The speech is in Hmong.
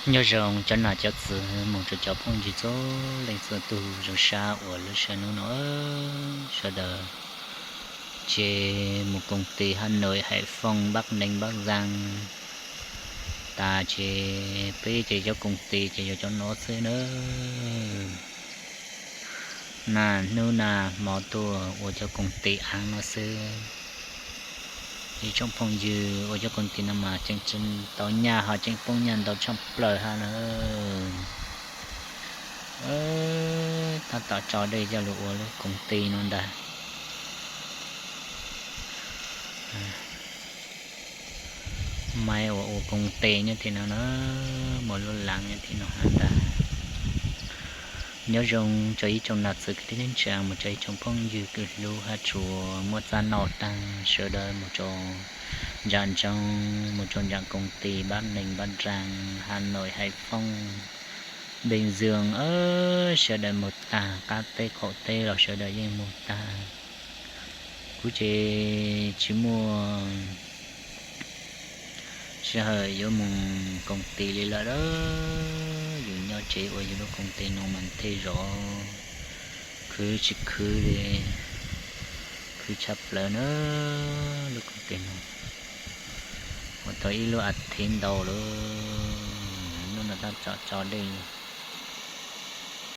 Nyob zoo cov nam cov txwv mus rau cov phooj ywg txhua leej txhua tus zoo sab uas lub sij hawm no sawv daws ces mus koom tis Hà Nội, Hải Phòng, Bắc Ninh, Bắc Giang tas ces peb ces cov koom tis ces yog cov no xwb na. Nag hnub nag hmo tuaj ua cov koom tis av no xwb. Ib tsoom phooj ywg ua cov koom tis no mas tseem tau nyaj ho tseem poob nyaj ntau tshaj plaws hab na. Tab tom tso dej coj lug ua lub koom tis no ntag. Maiv uas ua koom tis nyob tim no na, muaj lub laav nyob tim no hab ntag. Nyob zoo rau ib tsoom nam txwv kwv tij neej tsa mus rau ib tsoom phooj ywg kwv hlub hab tshua muaj txaj noj taag sawv daws mus rau ntsam ntsoog, mus rau ntsam koom tis Bắc Ninh, Bắc Giang, Hà Nội, Hải Phòng, Bình Dương, sawv daws mus tag qab teb qaum teb los sawv daws yeej mus tag. Kuv ces tsis muaj sij hawm yuav mus koom tis li lawm a. Yus nyob tsev ua yus lub koom tis no mas tej zaum khwv tsis khwv li, khwv tshaj plaws na. Lub koom tis no ua tau ib lub as thiv ntau lawm, hnub no tab tom tso dej